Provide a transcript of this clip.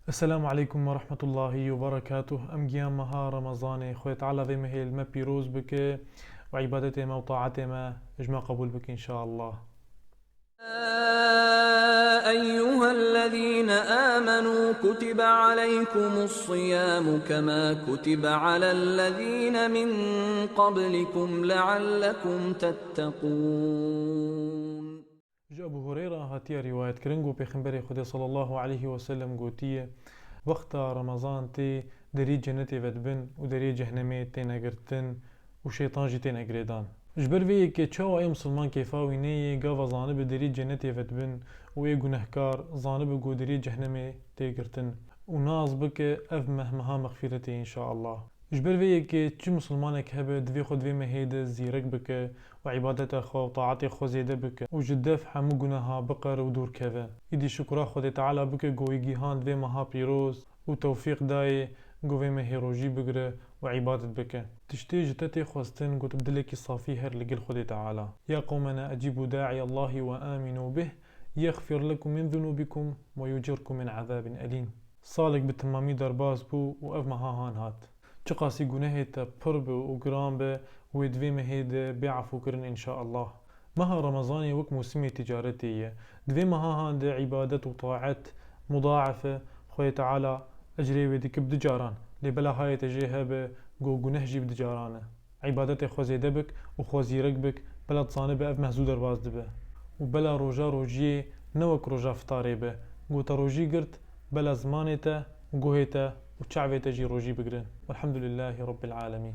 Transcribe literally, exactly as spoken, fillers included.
Esselamu aleykum ve rahmetullahi ve berekatuh. Em giyan meha Remezanê. Xwedê Teala vê mehê li me pîroz bike û îbadetê me û taetê me ji me qebûl bike, inşallah. يا أيها الذين آمنوا كتب عليكم الصيام كما كتب على الذين من قبلكم لعلكم تتقون. Ji Ebu Hureyra hatiye rîwayetkirin ku Pêxemberê Xwedê sallallahu aleyhi ve sellem gotiye, wexta Remezan tê deriyê cenetê vedibin û deriyê cehnemê têne girtin û şeytan jî têne girêdan. Ji ber vê yekê çawa ê misilman kêfa wî neyê, gava zanibe deriyê cenetê vedibin û ê gunehkar zanibe ku deriyê cehnemê tê girtin û naz bike ev meh meha mexfîretê, inşallah. Ji ber vê yekê çi misilmanek hebe, divê xwe di vê mehê de zîrek bike û îbadeta xwe û taetê xwe zêde bike û ji dev hemû guneha biqere û dûr keve. Îdî şukura Xwedê Teala bike ku wî gihand vê meha pîroz û tewfîq dayê ku vê mehê rojî bigire û îbadet bike. Tiştê ji te tê xwestin ku tu bi dilekî safî her li gel Xwedê Teala. يا قومنا أجيبوا داعي الله وآمنوا به يغفر لكم من ذنوبكم ويجركم من عذاب أليم. Salek bi temamî derbas bû û ev meha han hat. Çiqasî gunehê te pir be û giran be, wê di vê mehê de bê efûkirin, înşaallah. Meha Remezanê wek mûsimê ticaretê ye. Di vê meha han de îbadet û taet mudaef e, Xwedê Teala ecrê wê dike bi du caran. Lê bela hayê te jê hebe, ku guneh jî bi du caran e. Îbadetê xwe zêde bik û xwe zîrek bik, bela dizanibe ev meh zû derbas dibe. Û bela roja rojiyê ne wek roja fitarê be. Ku te rojî girt, bela zimanê te û guhê te û çavê te jî rojî bigrin. Welhamdulillahî Rabbil Alemîn.